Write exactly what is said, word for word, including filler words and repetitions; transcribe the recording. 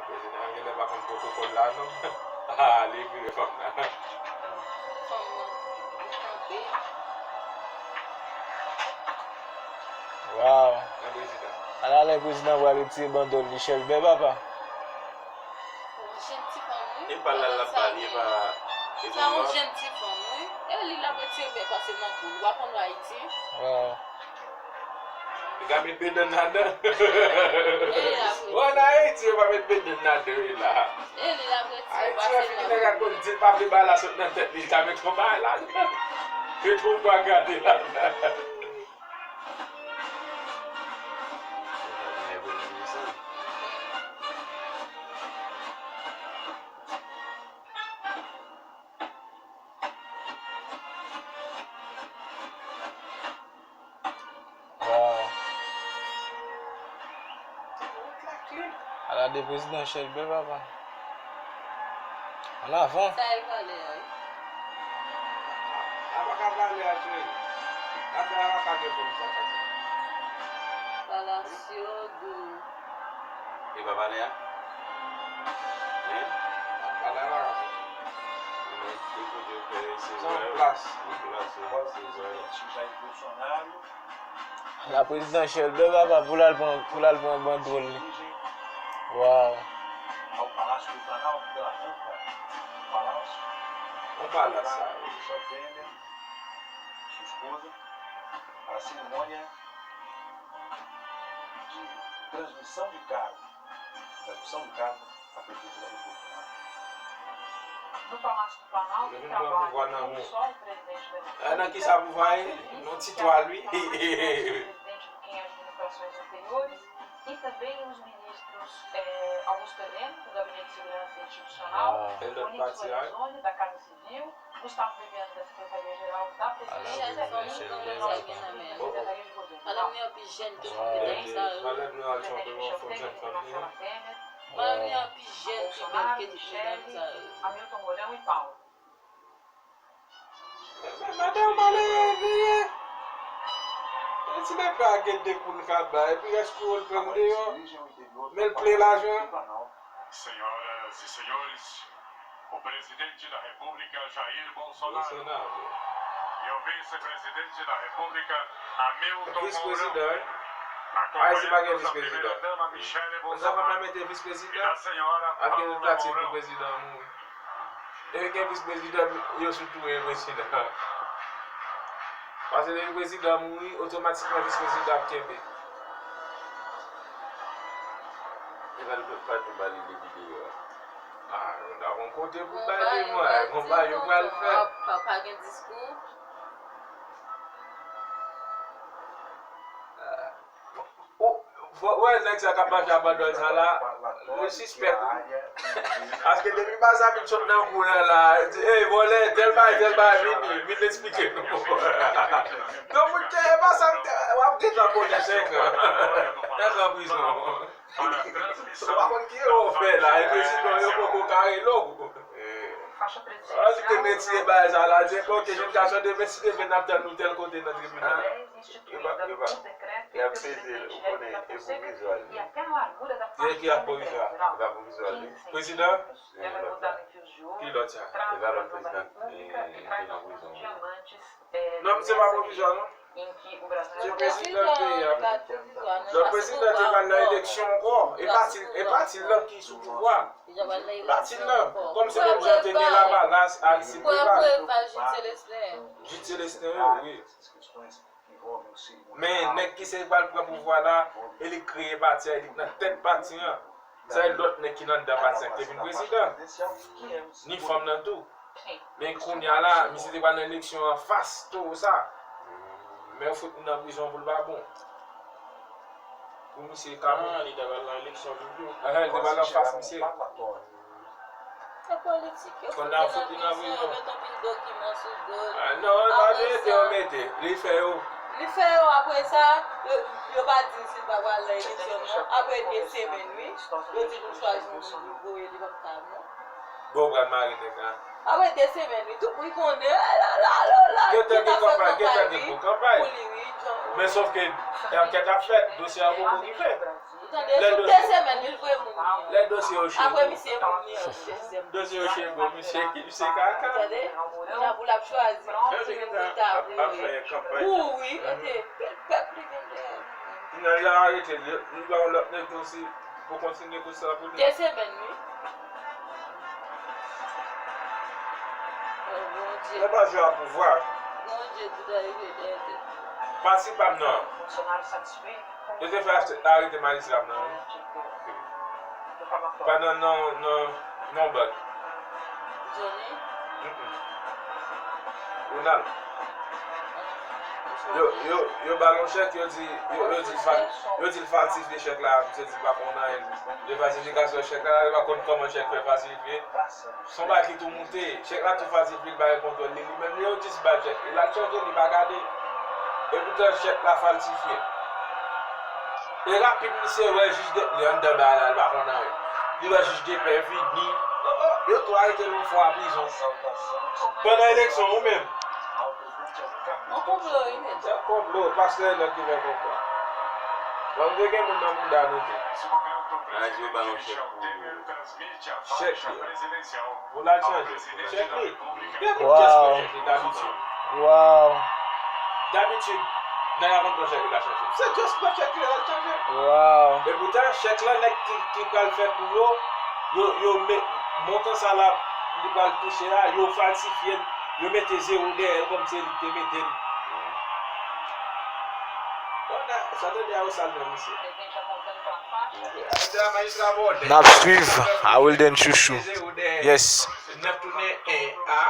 Prezidan an genlè pa konn pwotokòl la non. Ah, li vire fanm nan. Fanm nan kanpe. Waw. Nan prezidan. Ala lè prezidan pral retire bandòl li, Chèlbè papa. Yon jèn ti fanm, wi. E pa la l ap ba li, e pa. Se yon jèn ti fanm, wi. E li l ap retire bèk pase nan kou l. Ou pa konn Ayiti. Waw. Li ka met bedann ladan. Bon, ann Ayiti, yo pa met bedann ladan, wi la. Ayiti, yon figi nèg ak konn di l pa vle bagay la sot nan tèt li, li ka met yon bagay ladan. Met yon bwa gade ladan. Waw. Ala de prezidan Chèlbè papa. An avan. Sa e valè a, wi. A pa ka valè a, cheri. Atè a pa ka gen fanm sa pase. Palacio de E pa pale a? Hein? Pale a la. Mwen te kote fè Sezè. San plas. Nicolas Sezè. Sou Jair Bolsonaro. La prezidan Chèlbè papa pou l al pran, pou l al pran bandwòl li. Waw. Ao Palácio do Planalto pela rampa do Palácio. Yon palas sa, wi. Sua benda, sua esposa, a cerimônia de transmissão de cargo, transmissão de cargo à Prefeitura do Porto. No Palácio do Planalto trabalha não só o presidente da República, mas também o vice-presidente, com quem administrações anteriores, e também os ministros, eh, Augusto Heleno, do Gabinete de Segurança Institucional, Onyx Lorenzoni, da Casa Civil, Gustavo Viviani, da Secretaria-Geral da Presidência, e Luiz Fernando Lopes, da Secretaria de Governo. Alò, nou anpi jèn ki fè medam sa yo. Secretaria de Defesa, Marcelo Temer, Bolsonaro, Michele, Hamilton Mourão e Paulo. Men, men, madanm malere li ye. Yon ti bebe a gen de kou l ka bay, epi rès kou yo l pran deyò. Men l plen lajan. Senhoras e senhores, o presidente da República, Jair Bolsonaro, Bolsonaro, e o vice-presidente da República, Hamilton Mourão, vis-prezidan, wi. Ayiti pa gen vis-prezidan. Sa pa mete vis-prezidan. Ap gen tantativ pou prezidan mouri. Depi gen vis-prezidan, yo sou touye prezidan. Paske depi prezidan mouri, otomatikman vis-prezidan ap kenbe. E pa l pa tou ba li de videyo a. Ah, nou ta gon kote pou bay li, mwen. Gon bagay yo pral fè. Pa, pa gen diskou. Ou, ou wè nèg sa k ap mache ak bandwòl sa la, li sispèk, wi. Paske depi Bazavit sot nan kou l la, li di, "Ey, vòlè, tèl bagay, tèl bagay, vini, vin eksplike nou." Donk, moun te, e pa sa, w ap gentan konnen senk an. Senk an prizon. Ou pa konn ki erè w fè la, e prezidan yo poko ka rele w. An di ke retire bagay sa la, di, "Ok, jenn gason, demen si Dye vle, n ap tann ou tèl kote nan tribinal." Yo pa, yo pa, y ap peze l, ou konnen, e pwovizwa li ye. Ki, ki ap pwovizwa? E pa pwovizwa li. Prezidan? Ki lòt sa? E pa lòt prezidan, e, ki nan prizon. Non, misye pa pwovizwa, non. Se prezidan peyi a. Lòt prezidan te pral nan eleksyon ankò. E pati, e pati l lan ki sou pouvwa. Pati l lan. Kòm se menm jan te gen Lavalas, Aristide, Preval. Jude Célestin, wi. Men nèg ki se pral pran pouvwa la, e li k kreye pati a, e li k nan tèt pati an. Sa e lòt nèg ki nan anndan pati a ki te vin prezidan. Ni fanm nan tou. Men kounye a la, misye te pral nan eleksyon anfas towo sa. Men yo fout li nan prizon pou l pa bon. Pou misye ka bon. Ah, li te pral nan eleksyon toujou. Ahan, li te pral anfas misye. Se politik. Yo fout li nan prizon, yo met anpil dokiman sou do l. Ah, non, e pa mete yo mete. Li fè yo. Li fè yo, apre sa, yo, yo pa di l si l pa pral nan eleksyon, non. Apre de semèn, wi, yo di nou chwazi yon moun pou voye, li p ap ka, non. Bon, pral mare nèg la. Apre de semèn, wi, tout moun konnen, la, la, la, la, gentan gen kanpay, gentan gen gwo kanpay. Pou li, wi, John. Men sòf ke ankèt ap fèt, dosye a poko rive. Ou tande, sou de semèn, li voye moun. Lè dosye yo chego. Apre misye, yon dezyèm. Dosye yo chego, misye, misye kaka. Tande? Kounya pou l ap chwazi ki rezilta pou li. Ap fè kanpay. Ou wi, kote pèp li gen dèyè li. Kounya yo arete l, yo ba yon lòt nèg tou si pou kontinye kout sa pou li. De semèn, wi. Oh, Bondye. Lè pa jwe a pouvwa. Bondye, tout arive dèyè tèt. Pati pa m nan. Yo te fè arete majistra m nan, wi. Pandan nan, nan, nan bank. Johnny? Mm-mm. Ronald. Yo, yo, yo ba l yon chèk, yo di, yo, yo di l fa-, yo di l falsifye chèk la, misye di l pa konn anyen de falsifikasyon chèk la, li pa konn kòman chèk fè falsifye. Son bagay ki tou moute, chèk la tou falsifye, li pa gen kontwòl li, li menm li yo jis ba l chèk, e l al chanje, li pa gade. E poutan chèk la falsifye. E rapid misye wè jij de, li anndan bagay la, li pa konn anyen. Li wè jij de pè vini. Oh, oh, yo tou arete l yon fwa prizon. Pandan eleksyon, ou menm. Yon konplo, wi, men. Se yon konplo, pastè Enòk ki fè konplo. Bon, nou te gen moun nan mouda nou tou. A di yo ba yon chèk pou chèk li. Pou l al chanje. Chèk li. Gen moun ki espere chèk li dabitid. Wow. Dabitid, nèg la konn pran chèk li, l al chanje. Se just pran chèk li, l al chanje. Wow. E poutan, chèk la, nèg ki, ki pral fè kou yo, yo, yo met, montan sa la, li pral touche a, yo falsifye l, yo mete zewo dèyè l, kòmsi se li ki te mete l. Bon, sa te di a yo sal nan misye. N ap swiv a Wilden Chouchou. Yes. Nèf tounen en a.